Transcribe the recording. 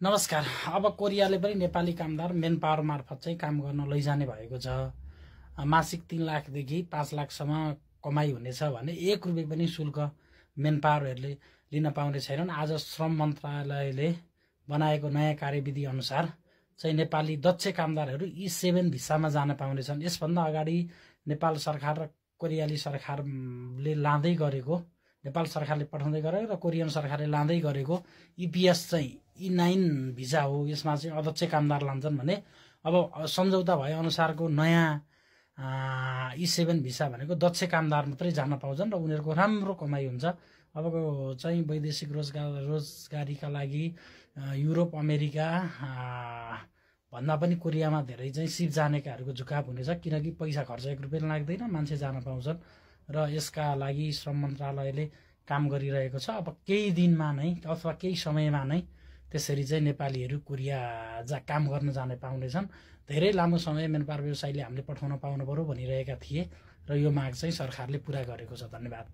नमस्कार। अब कोरियाले पनि नेपाली कामदार मेन पावर मार्फत चाहिँ काम गर्न लैजाने भएको छ। मासिक 3 लाखदेखि 5 लाखसम्म कमाई हुनेछ भने 1 रुपियाँ पनि शुल्क मेन पावरहरूले लिन पाउने छैनन्। आज श्रम मन्त्रालयले बनाएको नयाँ कार्यविधि अनुसार चाहिँ नेपाली दक्ष कामदारहरू E7 भिसामा जान पाउनेछन्। यसभन्दा अगाडि नेपाल सरकार र कोरियाली सरकारले लाँदै गरेको, नेपाल सरकारले पठाउँदै गरेको र कोरियन सरकारले लाँदै गरेको EPS चाहिँ E9 भिसा हो। यसमा चाहिँ अध्यक्ष कामदार लान्छन् भने अब सम्झौता भए अनुसारको नयाँ E7 भिसा भनेको दक्ष कामदार मात्रै जान पाउँछन् र उनीहरूको राम्रो कमाई हुन्छ। अबको चाहिँ वैदेशिक रोजगारीका लागि युरोप, अमेरिका भन्दा पनि कोरियामा धेरै चाहिँ सिप जानेकाहरूको झुकाव हुनेछ, किनकि पैसा खर्च 1 रुपियाँ लाग्दैन, मान्छे जान पाउँछन् र यसका लागि श्रम मन्त्रालयले काम गरिरहेको छ। अब केही दिनमा नै अथवा केही समयमा नै त्यसरी चाहिँ नेपालीहरू कोरिया काम गर्न जाने पाउनेछन्। धेरै लामो समय मेन पावर व्यवसायले हामीले पठाउन पाउनु पर्यो भनिरहेका थिए र यो माग चाहिँ सरकारले पुरा गरेको छ। धन्यवाद।